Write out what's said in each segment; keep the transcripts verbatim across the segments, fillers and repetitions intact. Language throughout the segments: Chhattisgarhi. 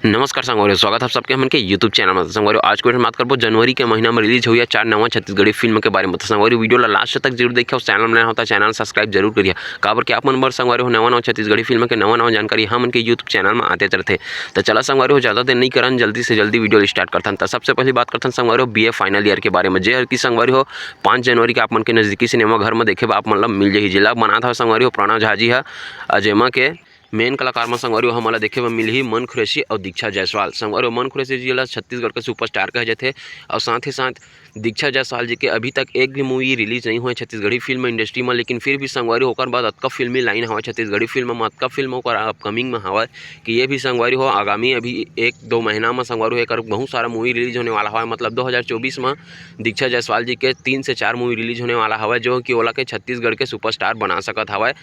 नमस्कार संगवारी हो, स्वागत है आप सबके हमन के YouTube चैनल में। तो संगवारी हो, आज के video में बात करबो जनवरी के महीना में रिलीज होइया चार नवा छत्तीसगढ़ी फिल्म के बारे में। तो संगवारी हो, video ला लास्ट तक जरूर देखिए और चैनल में नया होता चैनल सब्सक्राइब जरूर करिए, काबर कि आप मन बर संगवारी हो नवा नवा छत्तीसगढ़ी फिल्म के नवा नवा जानकारी हमन के YouTube चैनल में आते रहते। तो चला संगवारी हो, ज़्यादा देर नहीं करन, जल्दी से जल्दी video ला स्टार्ट करथन। तो सबसे पहले बात करथन संगवारी हो बीए फाइनल ईयर के बारे में, जे हर की संगवारी हो पाँच जनवरी के आप मन के नजदीकी सिनेमा घर में देखे बर आप मन ला मिल जाही, जेला बनात हवे संगवारी हो प्रणव झा जी हा, अउ जेमा के मेन कलाकार म संगवारी हो हमन ला देखे बर मिलही मन कुरैशी अउ दीक्षा जायसवाल। संगवारी हो मन कुरैशी जी ला छत्तीसगढ़ के सुपरस्टार कहे जाथे अउ साथ ही साथ दीक्षा जायसवाल जी के अभी तक एक भी मूवी रिलीज नहीं हुए छत्तीसगढ़ी फिल्म इंडस्ट्री म, लेकिन फिर भी संगवारी हो ओकर बाद अतका फिल्मी लाइन हवय, छत्तीसगढ़ी फिल्म म अतका फिल्म ओकर अपकमिंग म हवय कि ये भी संगवारी हो आगामी अभी एक दो महीना म संगवारी हो एकर बहुत सारा मूवी रिलीज होने वाला हवय। मतलब दो हज़ार चौबीस म दीक्षा जायसवाल जी के तीन से चार मूवी रिलीज होने वाला हवय, जो कि ओला के छत्तीसगढ़ के सुपरस्टार बना सकत हवय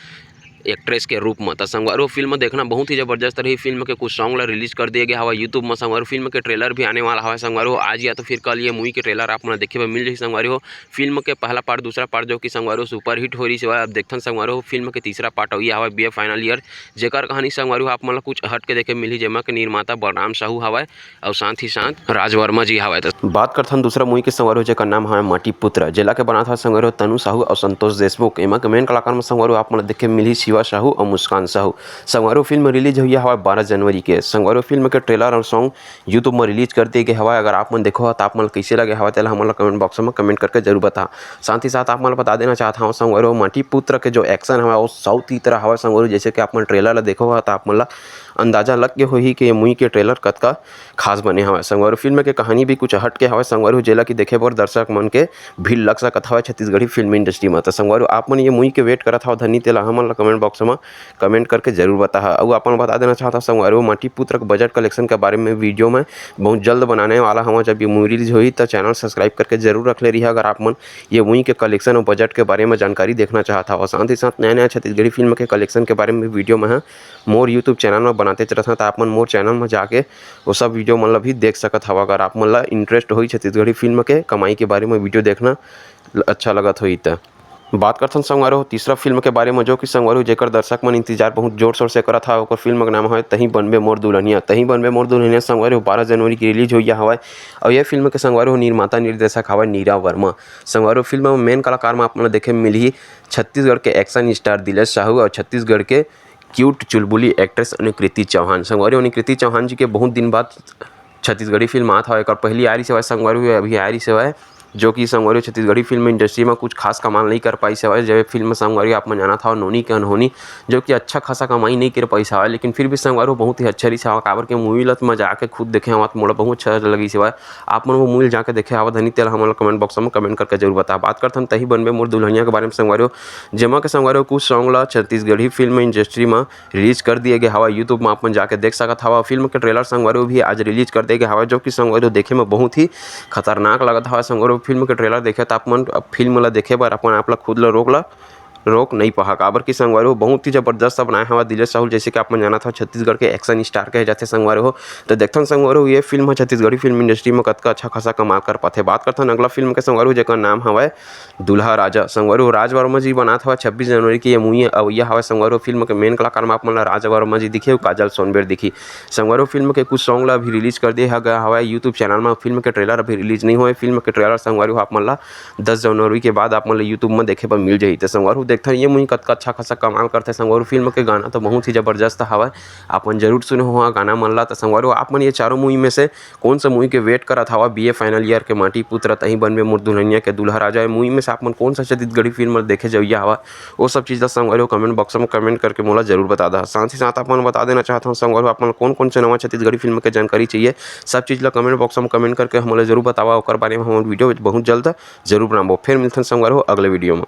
एक्ट्रेस के रूप म। त संगवारी हो फिल्म देखना बहुत ही जबरदस्त रही। फिल्म के कुछ सॉन्ग ला रिलीज कर दिए गया हवय YouTube म। संगवारी हो फिल्म के ट्रेलर भी आने वाला हवय। संगवारी हो आज या तो फिर कल ये मूवी के ट्रेलर आप मन ला देखे बर मिल जाही। संगवारी हो फिल्म के पहला पार्ट, दूसरा पार्ट जो कि संगवारी हो सुपरहिट हो रही हवय, अब देखथन संगवारी हो फिल्म के तीसरा पार्ट अवइया हवय बीए फाइनल ईयर, जेकर कहानी संगवारी हो आप मन ला कुछ हट के देखे मिलही, जेमा के निर्माता बलराम साहू हवय अउ साथ ही साथ राज वर्मा जी हवय। त बात करथन दूसरा मूवी के संगवारी हो, जेकर नाम हवय माटी पुत्र, जेला के बनात हवय संगवारी हो तनु साहू अउ संतोष देशमुख। एमा के मेन कलाकार म संगवारी हो आप मन ला देखे मिलही शिवा साहू अउ मुस्कान साहू। संगवारी हो फिल्म रिलीज होइया हवय बारह जनवरी के। संगवारी हो फिल्म के ट्रेलर अउ सॉन्ग YouTube म रिलीज कर दिए गए हवय। अगर आप मन देखो हो त आप मन ला कइसे लगे हवय तेला हमन ला कमेंट बॉक्स म कमेंट करके जरूर बता। साथ ही साथ आप मन ला बता देना चाहत हवं संगवारी हो माटी पुत्र के जो एक्शन हवय वो साउथ की तरह हवय संगवारी हो। जैसे कि आप मन ट्रेलर ला देखो हो त आप मन ला अंदाजा लग गे होही कि ये मूवी के ट्रेलर कतका खास बने हवय। संगवारी हो फिल्म के कहानी भी कुछ हट के हवय संगवारी हो, जेला कि देखे बर दर्शक मन के भीड़ लग सकत हवय छत्तीसगढ़ी फिल्म इंडस्ट्री म। त संगवारी हो आप मन ये मूवी के वेट करत हव धनी, तेला हमन ला कमेंट बॉक्स म कमेंट करके जरूर बताहा। अउ आप मन बता देना चाहत हव संगवारी हो माटी पुत्र के बजट कलेक्शन के बारे में वीडियो में बहुत जल्द बनाने वाला हवं। जब ये मूवी रिलीज होही त चैनल सब्सक्राइब करके जरूर रख ले रहिहा, अगर आप मन ये मूवी के कलेक्शन अउ बजट के बारे में जानकारी देखना चाहत हव। साथ ही साथ नया नया छत्तीसगढ़ी फिल्म के कलेक्शन के बारे में वीडियो में मोर YouTube चैनल में बनाते चलत हन, त आप मन मोर चैनल में जाके वो सब वीडियो मन ला भी देख सकत हव। अगर आप मन ला इंटरेस्ट होही छत्तीसगढ़ी फिल्म के कमाई के बारे में वीडियो देखना ल-, अच्छा लगत होही त। बात करथन संगवारी हो तीसरा फिल्म के बारे में, जो कि संगवारी हो जेकर दर्शक मन इंतजार बहुत जोर शोर से करत हव, ओकर फिल्म के नाम हवे तहीं बनबे मोर दुल्हनिया। तहीं बनबे मोर दुल्हनिया संगवारी हो बारह जनवरी की रिलीज होइया हवय। अउ ये फिल्म के संगवारी हो निर्माता निर्देशक हवय नीरा वर्मा। संगवारी हो फिल्म में मेन कलाकार में आप मन ला देखे मिलही छत्तीसगढ़ के एक्शन स्टार दिलेश साहू अउ छत्तीसगढ़ के क्यूट चुलबुली एक्ट्रेस अनुकृति चौहान। संगवारी हो अनुकृति चौहान जी के बहुत दिन बाद छत्तीसगढ़ी फिल्म आत हवय। एकर पहली आ रही सेवा संगवारी हो, अभी आ रही सेवा, जो कि संगवारी हो छत्तीसगढ़ी फिल्म इंडस्ट्री में कुछ खास कमाल नहीं कर पाई सेवा। जब फिल्म संगवारी हो आप मन जानत हव नोनी के अनहोनी, जो कि अच्छा खासा कमाई नहीं कर पाई सेवा, लेकिन फिर भी संगवारी हो बहुत ही अच्छा रही सेवा, काबर के मूवी ला त मैं जाके खुद देखे हवं, त मोला बहुत अच्छा लगी सेवा। आप मन वो मूवी ला जाके देखे हव धनी, तेला हमन ला कमेंट बॉक्स में कमेंट करके जरूर बता। बात करथन तहीं बनबे मोर दुल्हनिया के बारे में संगवारी हो, जेमा के संगवारी हो कुछ सॉन्ग ला छत्तीसगढ़ी फिल्म इंडस्ट्री में रिलीज कर दिए गए हवय। YouTube में आप मन जाके देख सकत हव। फिल्म के ट्रेलर संगवारी हो भी आज रिलीज कर दिए गए हवय, जो कि संगवारी हो देखे में बहुत ही खतरनाक लगत हवय। संगवारी हो फिल्म के ट्रेलर देखे त आप मन अब फिल्म ला देखे बर अपन आप ला खुद ला रोक ला रोक नहीं पहा, काबर कि संगवारी हो बहुत ही जबरदस्त बनाए हवय दिलेश साहू, जैसे कि आप मन जानत हव छत्तीसगढ़ के एक्शन स्टार कहे जाथे संगवारी हो। तो देखथन संगवारी हो ये फिल्म ह छत्तीसगढ़ी फिल्म इंडस्ट्री में कतका अच्छा खासा कमाल कर पाथे। बात करथन अगला फिल्म के संगवारी हो, जेकर नाम हवय दुल्हा राजा। संगवारी हो राज वर्मा जी बनात हवय छब्बीस जनवरी के ये मूवी अवइया हवय। संगवारी हो फिल्म के मेन कलाकार में आप मन ला राज वर्मा जी दिखही, काजल सोनबेर दिखही। संगवारी हो फिल्म के कुछ सॉन्ग ला अभी रिलीज कर दिए गया हवय YouTube चैनल में। फिल्म के ट्रेलर अभी रिलीज नहीं होए। फिल्म के ट्रेलर संगवारी हो आप मन ला दस जनवरी के बाद आप मन ला YouTube में देखे बर मिल जाही। त संगवारी हो देखथन ये मूवी कतका अच्छा खासा कमाल करथे। संगवारी हो फिल्म के गाना तो बहुत ही जबरदस्त हवय, आप मन जरूर सुने हो गाना मन ला। त संगवारी हो आप मन ये चारों मूवी में से कौन सा मूवी के वेट करत हवा? बीए फाइनल ईयर के माटी पुत्र, तहीं बनबे मोर दुल्हनिया के दूल्हा राजा, ये मूवी में से आप मन कौन सा छत्तीसगढ़ी फिल्म देखे जइया हवा, वो सब चीज़ ला संगवारी हो कमेंट बॉक्स में कमेंट करके मोला जरूर बता दा। साथ ही साथ आप मन बता देना चाहत हूँ संगवारी हो, आप मन कौन कौन से नवा छत्तीसगढ़ी फिल्म के जानकारी चाहिए, सब चीज़ ला कमेंट बॉक्स में कमेंट करके मोला जरूर बतावा, ओकर बारे में हम वीडियो बहुत जल्द जरूर बनाबो। फिर मिलथन संगवारी हो अगले वीडियो में।